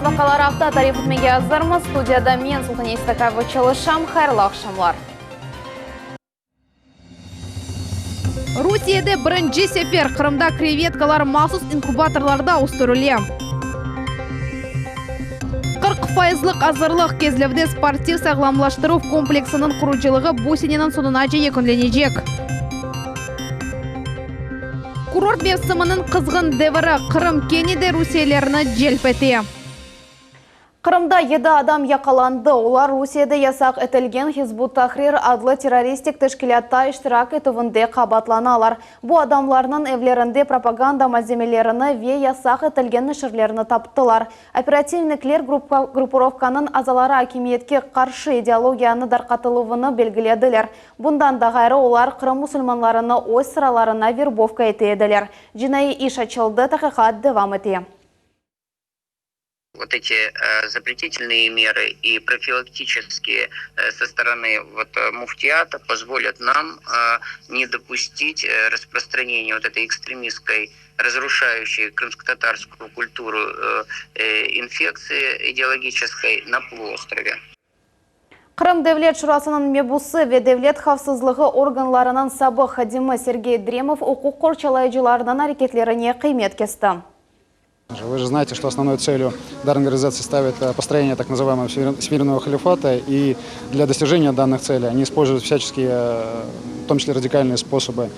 Esas vaqialar aqta tarif etmege azırmız. Studiyada men, Sultaniye İstakayeva, çalışam. Hayırlı aqşamlar. Rusiyede birinci sefer Qırımda krevetkalar mahsus inkubatorlarda östürile. 40 fayızlıq azırlıq, Kezlevde sportiv sağlamlaştıruv kompleksiniñ qurucılığı bu seneniñ soñunace yekünlenecek. Kurort mevsiminiñ qızğın deviri, Qırım kene de rusiyelilerni celp ete. Qırımda yedi adam yaqalandı. Olar Rusiyede yasaq etilgen Hizb ut-Tahrir adlı terroristik teşkilâtta iştirak etüvinde qabaatlanalar. Bu adamlarnıñ evlerinde propaganda malzemelerini ve yasaq etilgen neşirlerni taptılar. Operativnikler gruppirovkanıñ azaları akimiyetke qarşı ideologiyanı darqatıluvını belgilediler. Bundan da ğayrı, olar Qırım musulmanlarını öz sıralarına verbovka ete ediler. Cinaiy iş açıldı, taqiqat devam ete. Vot eti zapretitelnıye merı i profilaktiçeskiye so storony vot muftiyata pozvolât nam ne dopustit rasprostraneniye vot etoy ekstremistskoy, razruşaющey krımskotatarskuyu kulturu infektsii ideologiçeskoy na poluostrove. Qırım Devlet Şurasınıñ mebusı ve devlet havfsızlığı organlarınıñ sabıq hadimi Sergey Dremov uquq qorçalayıcılarnıñ areketlerine qıymet kesti. Вы же знаете, что основной целью данной организации ставит построение так называемого Всемирного халифата, и для достижения данных целей они используют всяческие, в том числе радикальные способы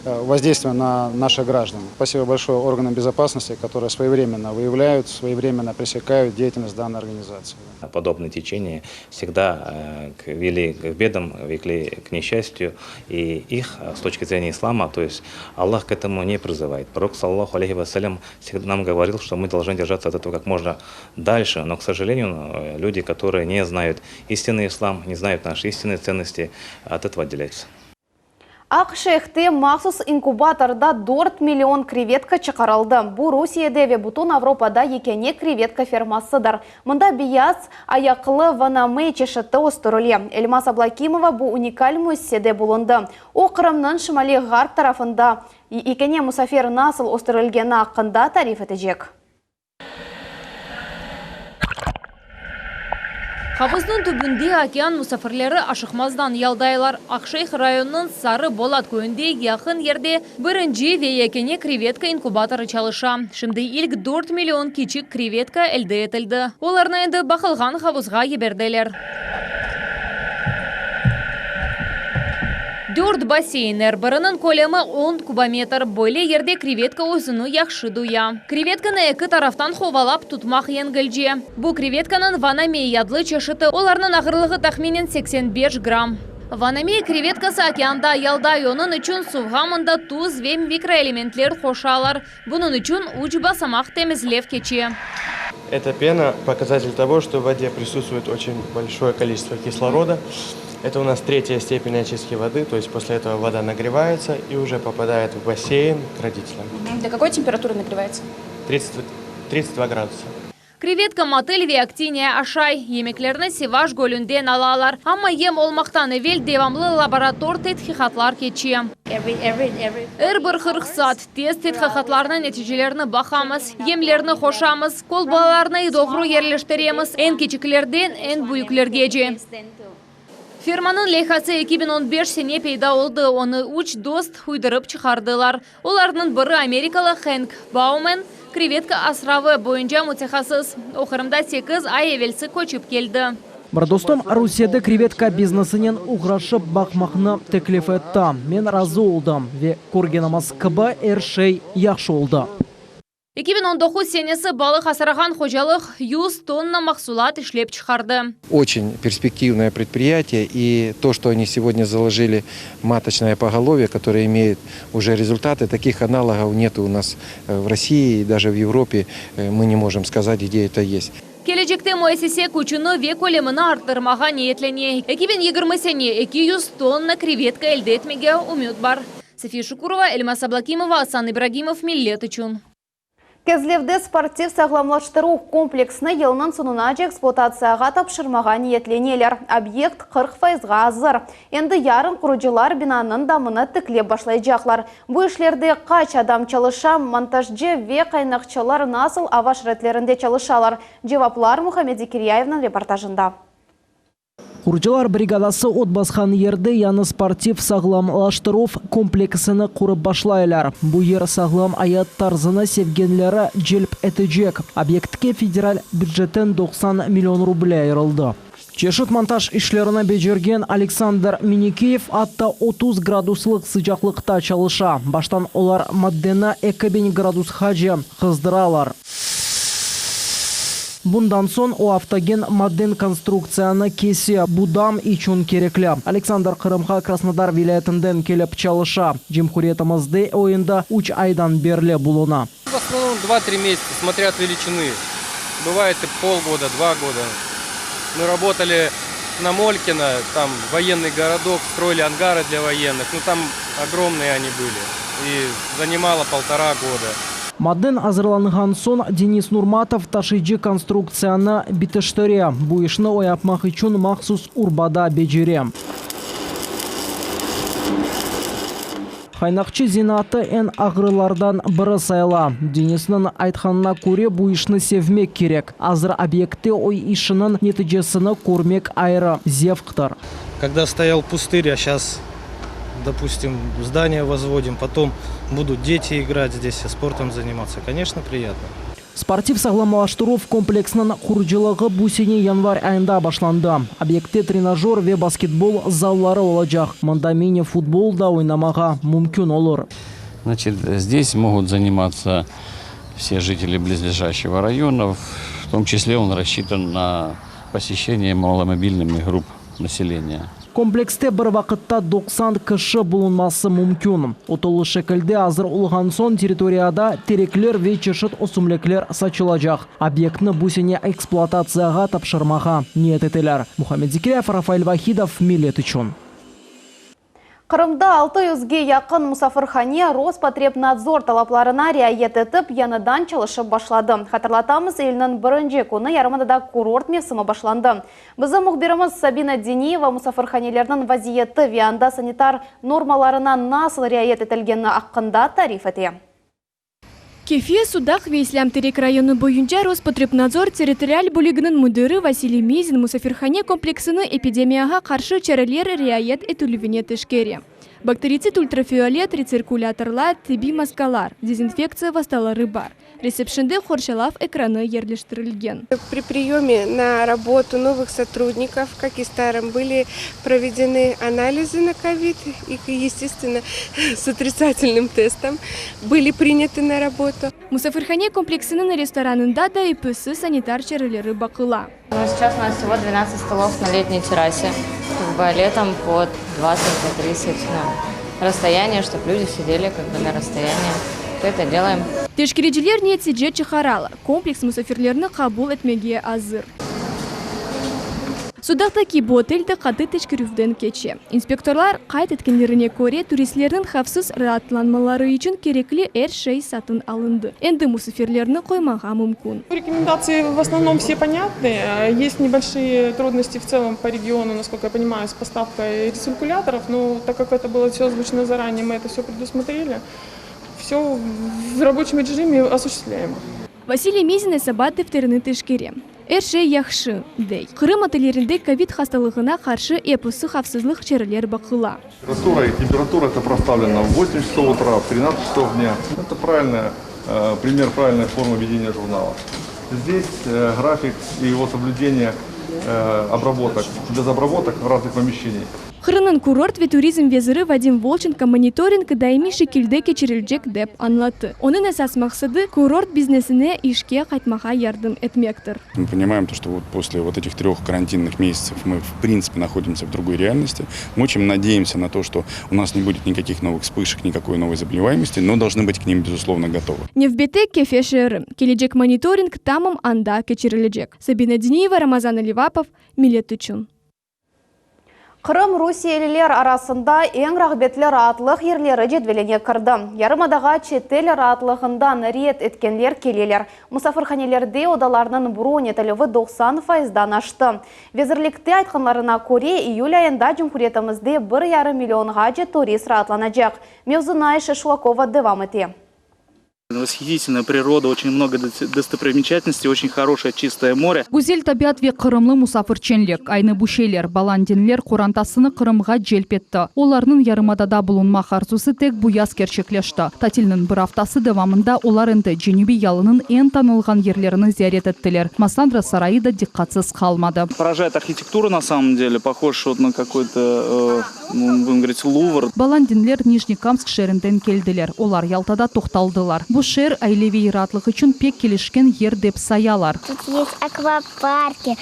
воздействия на наших граждан. Спасибо большое органам безопасности, которые своевременно выявляют, своевременно пресекают деятельность данной организации. Подобные течения всегда вели к бедам, вели к несчастью, и их с точки зрения ислама, то есть Аллах к этому не призывает. Пророк, саллаллаху алейхи вассалям, всегда нам говорил, что мы должны держаться от этого как можно дальше, но, к сожалению, люди, которые не знают истинный ислам, не знают наши истинные ценности, от этого отделяются. Aqşeyhte mahsus inkubatorda dört million krevetka çıqarıldı. Bu Rusiyede ve bütün Avropada yekâne krevetka fermasıdır. Mında beyaz ayaqlı vanamey çeşiti östürile. Elmaz Ablâkimova bu unikal müessisede bulundı. O, Qırımnıñ şimaliy-ğarp tarafında yekâne musafir nasıl östürilgeni aqqında tarif etecek. Havuznıñ tübünde okean musafirleri aşıqmazdan yaldaylar. Aqşeyh rayonınıñ Sarı Bolat köyünde yaqın yerde birinci ve yekâne krevetka inkubatorı çalışa. Şimdi ilk dört million kiçik krevetka elde etildi. Olarnı endi baqılğan havuzğa yiberdiler. Dört basseyn, er biriniñ kölemi on kubometr. Böyle yerde krevetka özüni yahşı duya. Krevetkanı eki taraftan hovalap tutmaq yengilce. Bu krevetkanıñ vanamey adlı çeşiti. Olarnıñ ağırlığı tahminen 85 gramm. Vanamey krevetkası okeanda yalday, onıñ içün suvğa mında tuz ve mikroelementler qoşalar. Bunıñ içün üç basamaq temizlev keçe. Эта пена, показатель того, что в воде присутствует очень большое количество кислорода. Это у нас третья степень очистки воды, то есть после этого вода нагревается и уже попадает в бассейн к родителям. До какой температуры нагревается? 30, 32 градуса. Krevetka, motil ve aktiniya aşay. Yemeklerni Sivaş gölünden alalar. Amma yem olmaqtan evel devamlı laborator tedqiqatlar keçe. Er bir 40 saat tez tedqiqatlarnıñ neticelerini baqamız, yemlerni qoşamız, kolbalarnı doğru yerleştiremiz, eñ kiçiklerden eñ büyüklergece. Fermanıñ leyhası 2015 sene peyda oldı, onı üç dost uydurıp çıqardılar. Olarnıñ biri amerikalı Henk Baumen, krevetka asravı boyunca mütehassıs. O, Qırımda sekiz ay evelsi köçip keldi. Bir dostum Rusiyede krevetka biznesinen oğraşıp baqmaqnı teklif etti. Men razı oldım ve, körgenimiz kibi, er şey yahşı oldı. 2019 senesi balıq asrağan hocalıq 100 tonna mahsulat işlep çıqardı. Очень perspektivное predpriyatiye, и то, что они сегодня заложили маточное поголовье, которое имеет уже результаты, таких аналогов нету у нас в России и даже в Европе мы не можем сказать, где это есть. Kelecekte müessise küçüni ve kölemini arttırmağa niyetlene. 2020 sene 200 tonna krevetka elde etmege ümüt bar. Safiye Şukurova, Elmaz Ablâkimova, Asan İbragimov, Millet içün. Kezlevde sportiv sağlamlaştıruv kompleksini yılnıñ soñunace ekspluatatsiyağa tapşırmağa niyetleneler. Obyekt 40 fayızğa azır. Endi yarın qurucılar binanıñ damını tiklep başlaycaqlar. Bu işlerde qaç adam çalışa, montajcı ve qaynaqçılar nasıl ava şaraitlerinde çalışalar? Cevaplar Muhammed Zekiryayevniñ reportajında. Qurucılar brigadası ot basqan yerde yañı sportiv sağlamlaştıruv kompleksini qurıp başlaylar. Bu yer sağlam ayat tarzını sevgenleri celp etecek. Obyektke federal bücetten 90 million ruble ayırıldı. Çeşit montaj işlerini becergen Aleksandr Minikeyev atta 30 graduslıq sıcaqlıqta çalışa. Baştan olar maddeni 2000 gradusqace qızdıralar. Bundan soñ o avtogen maden konstruktsiyanı kese, bu dam içün kerekli. Aleksandr Qırımğa Krasnodar vilâyetinden kelip çalışa. Cumhuriyetimizde o endi üç aydan berli buluna. В основном два-три месяца, смотря от величины. Бывает и полгода, два года. Мы работали на Молькино, там военный городок, строили ангары для военных. Ну там огромные они были. И занимало полтора года. Maden azırlanğan soñ Denis Nurmatov taşıyıcı konstruktsiyanı bitiştire. Bu işni o yapmaq içün mahsus urbada becere. Qaynaqçı zenaatı eñ ağırlardan biri sayıla. Denisniñ aytqanına köre, bu işni sevmek kerek. Azır obyektte o işiniñ neticesini körmek ayrı zevqtır. Kogda stoyal pustır, a şas, dopustim, zdaniye vozvodim, potom budut deti igrat zdes, sportom zanimatsya, koneçno, priyatno. Sportiv sağlamlaştıruv kompleksiniñ qurucılığı bu sene yanvar ayında başlandı. Obyektte trenajör ve basketbol zalları olacaq, mında mini-futbol da oynamağa mümkün olur. Значит, здесь могут заниматься все жители близлежащего района, в том числе он рассчитан на посещение маломобильными групп населения. Komplekste bir vaqıtta 90 kişi bulunması mümkün. O tolu şekilde azır olğan soñ territoriyada terekler ve çeşit ösümlikler saçılacaq. Obyektni bu sene ekspluatatsiyağa tapşırmağa niyet eteler. Muhammed Zekiryayev, Rafael Vahidov, Millet içün. Qırımda altı yüzge yaqın musafirhane Rospotrebnadzor talaplarına riayet etip, yañıdan çalışıp başladı. Hatırlatamız, iyülniñ birinci künü yarımadada kurort mevsimi başlandı. Bizim mühbirimiz Sabina Diniyeva musafirhanelerniñ vaziyeti ve anda sanitar normalarına nasıl riayet etilgeni aqqında tarif ete. Kefe, Sudaq ve İslâm Terek rayonı boyunca Rospotrebnadzor territorial bölüginiñ müdiri Vasiliy Mizin musafirhane kompleksini epidemiyağa qarşı çareler riayet etilüvine teşkere. Bakteritsid ultrafiolet retsirkulâtorlar, tibbiy maskalar, dezinfektsiya vastaları bar. Resepşende qorçalav ekranı yerleştirilgen. При приеме на работу новых сотрудников, как и старым, были проведены анализы на ковид и, естественно, с отрицательным тестом были приняты на работу. Musafirhane kompleksiniñ restoranında da episi sanitar çareleri baqıla. Ну, сейчас у нас всего 12 столов на летней террасе. Как бы летом по 20, по 30, ну, расстояние, чтобы люди сидели как бы на расстоянии. Это делаем. Teşkericiler netice çıqaralar, kompleks musafirlerni qabul etmege azır. Sudaqtaki bu otel de qattı teşkerüvden keçe. İnspektorlar qayd etkenlerine köre, turistlerniñ havfsız raatlanmaları içün kerekli er şey satın alındı. Endi musafirlerni qoymağa mümkün. Рекомендации в основном все понятны. Есть небольшие трудности в целом по региону, насколько я понимаю, с поставкой рециркуляторов, но так как это было все озвучено заранее, мы это все предусмотрели. Все в рабочем режиме осуществляемо. Vasiliy Mizin esabat defterini teşkere. Er şey yahşı, dey. Qırım otellerinde kovid hastalığına qarşı episi havfsızlıq çareler baqıla. Температура и температура это проставлена в 8 часов утра, в 13 часов дня. Это правильная, э, пример правильной формы ведения журнала. Здесь э, график и его соблюдение э, обработок, без обработок в разных помещениях. Qırımnıñ kurort ve turizm veziri Vadim Volçenko monitoring daimiy şekilde keçirilecek dep añlattı. Onıñ esas maqsadı, kurort biznesine işke qaytmağa yardım etmektir. Мы понимаем, то, что вот после вот этих трех карантинных месяцев мы в принципе находимся в другой реальности. Мы очень надеемся на то, что у нас не будет никаких новых вспышек, никакой новой заболеваемости, но должны быть к ним, безусловно, готовы. Nevbette Kefe şeeri. Kelecek monitoring tamam anda keçirilecek. Sabina Diniyeva, Ramazan Alivapov, Millet içün. Qırım rusiyeliler arasında eñ rağbetli raatlıq yerleri cedveline kirdi. Yarımadağa çetel raatlığından red etkenler keleler. Musafirhanelerde odalarnıñ bron etilüvi 90 fayızdan aştı. Vezirlikte aytqanlarına köre, iyül ayında cumhuriyetimizde bir yarım millionğace turist raatlanacaq. Mevzunı Ayşe Şulakova devam ete. Восхитительная природа, очень много достопримечательностей, очень хорошее чистое море. Güzel tabiat ve qırımlı musafirçenlik, aynı bu şeyler Balandinler qorantasını Qırımğa celp etti. Olarnıñ yarımadada bulunmaq arzusı tek bu yaz kerçekleşti. Tatilniñ bir aftası devamında olar endi Cenübiy yalınıñ eñ tanılğan yerlerini ziyaret ettiler. Massandra sarayı da diqqatsız qalmadı. Поражает архитектура на самом деле, похож вот на какой-то Budem govorit, Luvr. Balandinler Nijnekamsk şeerinden keldiler. Olar Yaltada toqtaldılar. Bu şeer aileviy raatlıq içün pek kelişken yer dep sayalar. Tut est akvaparki,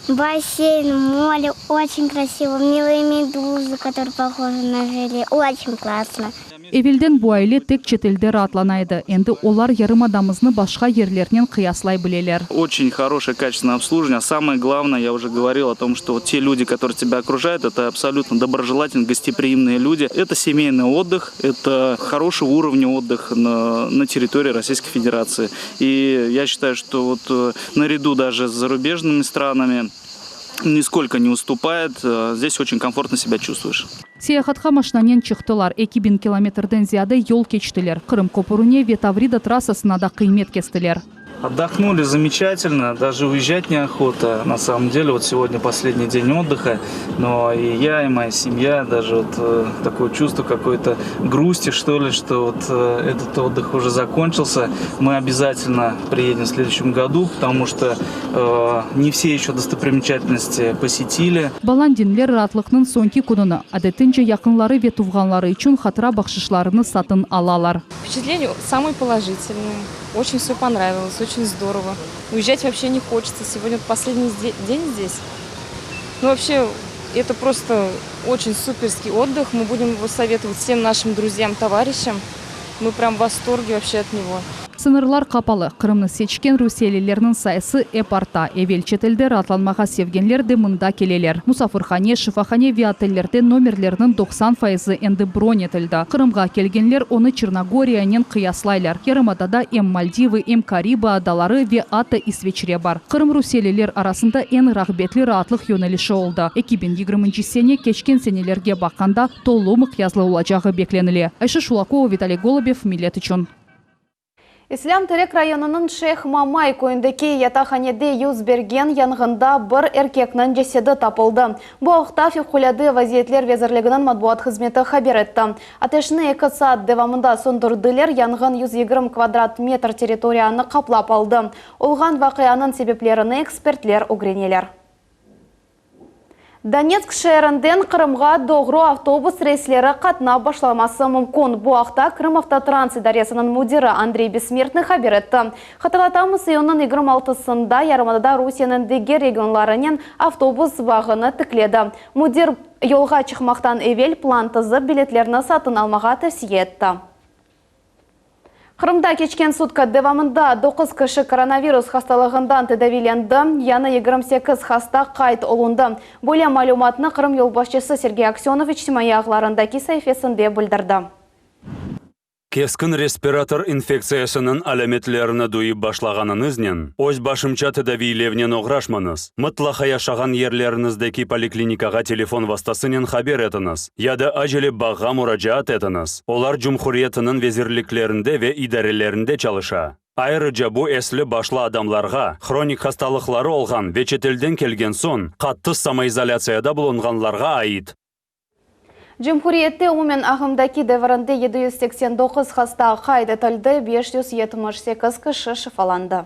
basseyn, more, oçen krasivo, milые meduzı, kotorые pohojı na jele, oçen klassno. Evelden bu aile tek çetelde raatlana edi, endi olar yarımadamıznı başqa yerlernen qıyaslay bileler. Oçen horoşее kaçestvenное obslujivание, a samoe glavnoe, ya uje govoril o tom, çto vot te ljudi, kotorые tebâ okrujayut, eto absolyutno dobrojelatelnye, gostepriimnye ljudi. Eto semeynyy otdıh, eto horoşego urovnâ otdıh na territorii Rossiyskoy Federatsii. I ya şçitayu, çto vot naredu daje s zarubejnymi stranami niskolko ne ustupayet, zdes oçen komfortno sebâ çuvstvueş. Seyahatqa maşinanen çıqtılar, 2000 kilometrden ziyade yol keçtiler, Qırım köpürine ve Tavrida trassasına da qıymet kestiler. Otdохнули замечательно, даже уезжать неохота. На самом деле, вот сегодня последний день отдыха, но и я, и моя семья, даже вот э, такое чувство какой-то грусти, что ли, что вот э, этот отдых уже закончился. Мы обязательно приедем в следующем году, потому что э, не все еще достопримечательности посетили. Balandinler raatlıqnıñ soñki kününi, adetince, yaqınları ve tuvğanları içün hatıra bahşışlarını satın alalar. Впечатления самые положительные. Очень все понравилось, очень здорово. Уезжать вообще не хочется. Сегодня последний день здесь. Ну, вообще, это просто очень суперский отдых. Мы будем его советовать всем нашим друзьям, товарищам. Мы прям в восторге вообще от него. Sıñırlar qapalı. Qırımnı seçken rusiyelilerniñ sayısı ep arta. Evel çetelde raatlanmağa sevgenler de mında keleler. Musafirhane, şifahane ve otellerde nomerlerniñ 90 fayızı endi bron etildi. Qırımğa kelgenler onı Çernogoriyanen qıyaslaylar. Yarımadada em Maldivı, em Karibı adaları ve atta İsveçre bar. Qırım rusiyeliler arasında eñ rağbetli raatlıq yönelişi oldı. 2020 sene keçken senelerge baqqanda tolu mıqyaslı olacağı beklenile. Ayşe Şulakova, Vitaliy Golubev, Millet içün. İslâm Terek rayonınıñ Şeyh Mamay köyündeki yataqhanede yüz bergen yanğında bir erkekniñ cesedi tapıldı. Bu aqta Fevqulâde vaziyetler vezirliginiñ matbuat hızmeti haber etti. Ateşni eki saat devamında söndürdiler, yanğın 120 kvadrat metr territoriyanı qaplap aldı. Olğan vaqianıñ sebeplerini ekspertler ögreneler. Donetsk şeerinden Qırımğa doğru avtobus reysleri qatnap başlaması mümkün. Bu aqta Krımavtotrans idaresiniñ müdiri Andrey Bessmertnıy haber etti. Hatırlatamız, iyunniñ 26-sında yarımadada Rusiyeniñ diger regionlarınen avtobus bağını tikledi. Müdir, yolğa çıqmaqtan evel plan tizip, biletlerni satın almağa tevsiye etti. Qırımda keçken sutka devamında doquz kişi koronavirus hastalığından tedaviylendi, yañı 28 hasta qayd olundı. Böyle malümatnı Qırım yolbaşçısı Sergey Aksönov içtimaiy ağlarındaki saifesinde bildirdi. Keskin respirator infektsiyasınıñ alâmetlerini duyıp başlağanıñıznen, öz başımça tedaviylevnen oğraşmañız, mıtlaqa yaşağan yerleriñizdeki poliklinikağa telefon vastasınen haber etiñiz ya da acele bağğa muracaat etiñiz, olar cumhuriyetiniñ vezirliklerinde ve idarelerinde çalışa. Ayrıca bu esli-başlı adamlarğa, hronik hastalıqları olğan ve çetelden kelgen soñ qattı samoizolâtsiyada bulunğanlarğa ait. Cumhuriyette umumen ağımdaki devirinde 789 hasta qayd etildi, 578 kişi şifalandı.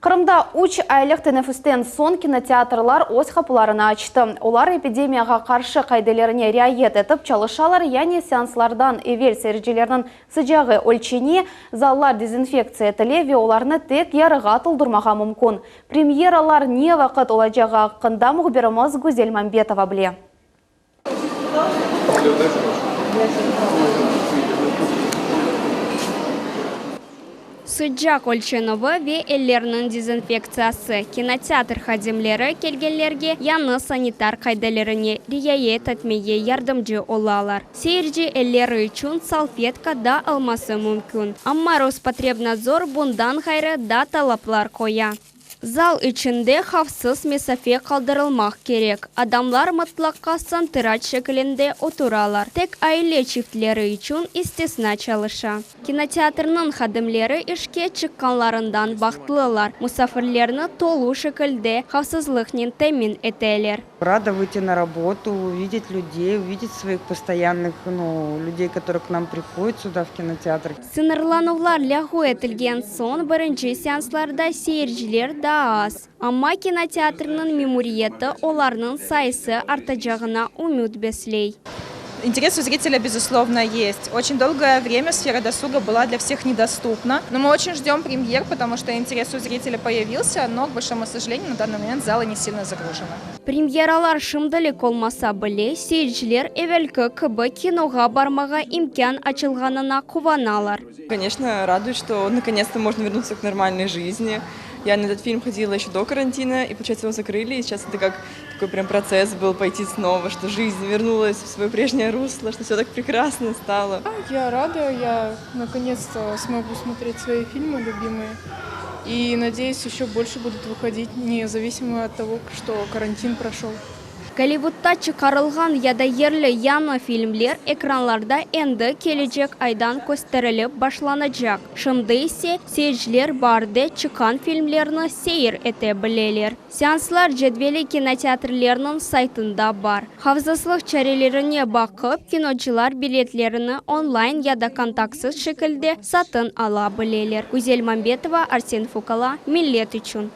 Qırımda üç aylıq teneffüsten soñ kinoteatrlar öz qapılarını açtı. Olar epidemiyağa qarşı qaidelerine riayet etip çalışalar, yani seanslardan evel seyircilerniñ sıcağı ölçene, zallar dezinfektsiya etile ve olarnı tek yarığa toldurmağa mümkün. Premyeralar ne vaqıt olacağı aqqında mühbirimiz Güzel Mambetova bile. Sıcaq ölçenüvi ve ellerniñ dezinfektsiyası, kinoteatr hadimleri kelgenlerge yañı sanitar qaidelerine riayet etmege yardımcı olalar. Seyirci elleri içün salfetka da alması mümkün. Amma Rospotrebnadzor bundan ğayrı da talaplar qoya. Zal içinde havfsız mesafe qaldırılmaq kerek, adamlar mıtlaqa santıraç şekilinde oturalar, tek aile çiftleri içün istisna çalışa. Kinoteatrniñ hadimleri işke çıqqanlarından bahtlılar, musafirlerni tolu şekilde havfsızlıqnen temin eteler. Rada выйти на работу, увидеть людей, увидеть своих постоянных, ну, людей, которые к нам приходят сюда в кинотеатр. Sıñırlanuvlar lâğu etilgen soñ birinci seanslarda seyirciler daa az, amma kinoteatrniñ memuriyeti olarnıñ sayısı artacağına ümüt besley. Интерес у зрителя, безусловно, есть. Очень долгое время сфера досуга была для всех недоступна. Но мы очень ждем премьер, потому что интерес у зрителя появился, но, к большому сожалению, на данный момент залы не сильно загружены. Premyeralar şimdilik olmasa bile, seyirciler evelki kibi kinoğa barmağa imkân açılğanına quvanalar. Конечно, радует, что наконец-то можно вернуться к нормальной жизни. Я на этот фильм ходила еще до карантина, и, получается, его закрыли, и сейчас это как такой прям процесс был пойти снова, что жизнь вернулась в свое прежнее русло, что все так прекрасно стало. Я рада, я наконец-то смогу смотреть свои фильмы любимые. И надеюсь, еще больше будут выходить, независимо от того, что карантин прошел. Gollivudda çıqarılğan ya da yerli yañı filmler ekranlarda endi kelecek aydan kösterilip başlanacaq. Şimdi ise seyirciler baarde çıqqan filmlerni seyir ete bileler. Seanslar cedveli kinoteatrlerniñ saytında bar. Havfsızlıq çarelerine baqıp, kinocılar biletlerini online ya da kontaktsız şekilde satın ala bileler. Güzel Mambetova, Arsen Fukala, Millet içün.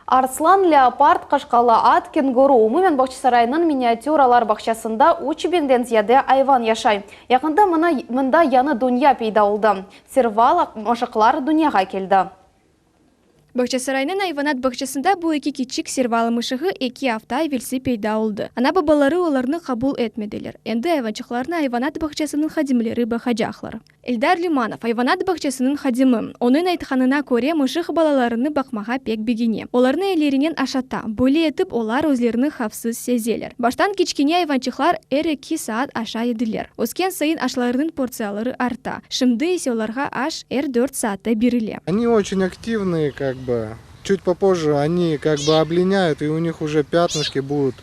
Arslan, leopard, qaşqalı at, kenguru, umumen Bağçasaraynıñ miniatüralar bağçasında üç biñden ziyade ayvan yaşay. Yaqında mına mında yañı dünya peyda oldı, serval mışıqlar dünyağa keldi. Bağçasaraynıñ ayvanat bağçasında bu eki kiçik serval mışığı eki afta evelsi peyda oldı. Ana-babaları olarnı qabul etmediler. Endi ayvançıqlarnı ayvanat bağçasınıñ hadimleri baqacaqlar. Eldar Lümanov, ayvanat bağçasınıñ hadimi. Onıñ aytqanına köre, mışıq balalarını baqmağa pek begene. Olarnı ellerinen aşata. Böyle etip olar özlerini havfsız sezeler. Baştan kiçkene ayvançıqlar er eki saat aşay ediler. Ösken sayın aşlarınıñ portsiyaları arta. Şimdi ise olarğa aş er dört saatte berile. Они очень активные, как бы. Чуть попозже они как бы облиняют, и у них уже пятнышки будут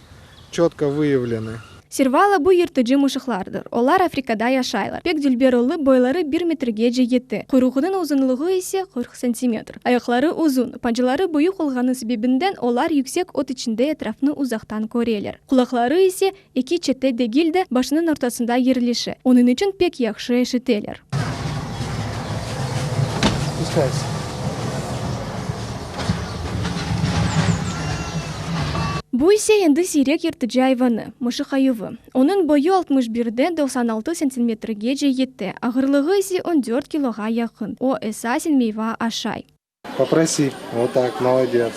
четко выявлены. Servala, bu yırtıcı mışıqlardır. Olar Afrikada yaşaylar. Pek dülber olıp, boyları bir metrgece yete. Quyruğınıñ uzunlığı ise 40 santimetr. Ayaqları uzun, pancaları büyük olğanı sebebinden olar yüksek ot içinde etrafnı uzaqtan köreler. Qulaqları ise eki çette degil de, başınıñ ortasında yerleşe. Onıñ içün pek yahşı eşiteler. Bu ise endi siyrek yırtıcı ayvanı, mışıq ayuvı. Onıñ boyu altmış birden 96 santimetrgece yete, ağırlığı ise on dört kiloğa yaqın. O, esasen meyva aşay. Попроси. Вот так, молодец.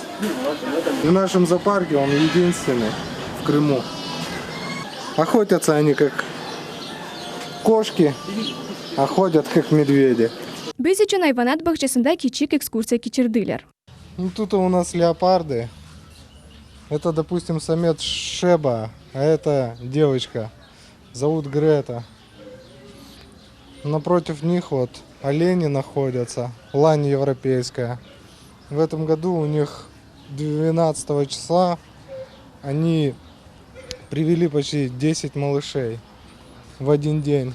В нашем зоопарке он единственный в Крыму. Охотятся они как кошки, а ходят как медведи. Biz içün ayvanat bağçasında kiçik ekskursiya keçirdiler. Ну, тут у нас леопарды. Это, допустим, самец Шеба, а это девочка. Зовут Грета. Напротив них вот олени находятся, лань европейская. В этом году у них 12 числа они привели почти 10 малышей в один день.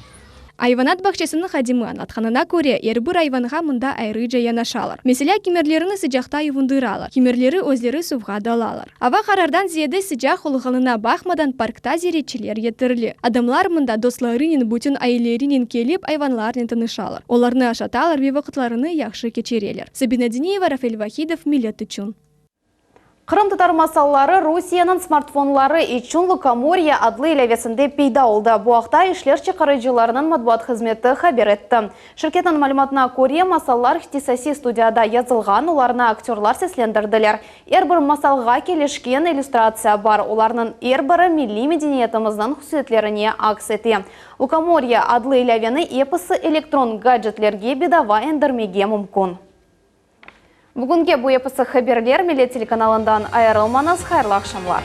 Ayvanat bağçasınıñ hadimi añlatqanına köre, er bir ayvanğa mında ayrıca yanaşalar. Meselâ, kimerlerini sıcaqta yuvundıralar, kimerleri özleri suvğa dalalar. Ava qarardan ziyade sıcaq olğanına baqmadan parkta ziyaretçiler yeterli. Adamlar mında dostlarınen, bütün ailelerinen kelip ayvanlarnen tanışalar, olarnı aşatalar ve vaqıtlarını yahşı keçireler. Sabina Diniyeva, Rafael Vahidov, Millet içün. Qırımtatar masalları Rusiyeniñ smartfonları içün Lukomorye adlı ilâvesinde peyda oldı. Bu aqta işler çıqarıcılarınıñ matbuat hızmeti haber etti. Şirketniñ malümatına köre, masallar ihtisasiy studiyada yazılğan, olarnı aktörlar seslendirdiler. Er bir masalğa kelişken illüstratsiya bar, olarnıñ er biri milliy medeniyetimizniñ hususiyetlerine aks ete. Lukomorye adlı ilâveni episi elektron gadjetlerge bedava endirmege mümkün. Bugünge bu episi haberler, Millet telekanalından ayırılmañız, hayırlı aqşamlar.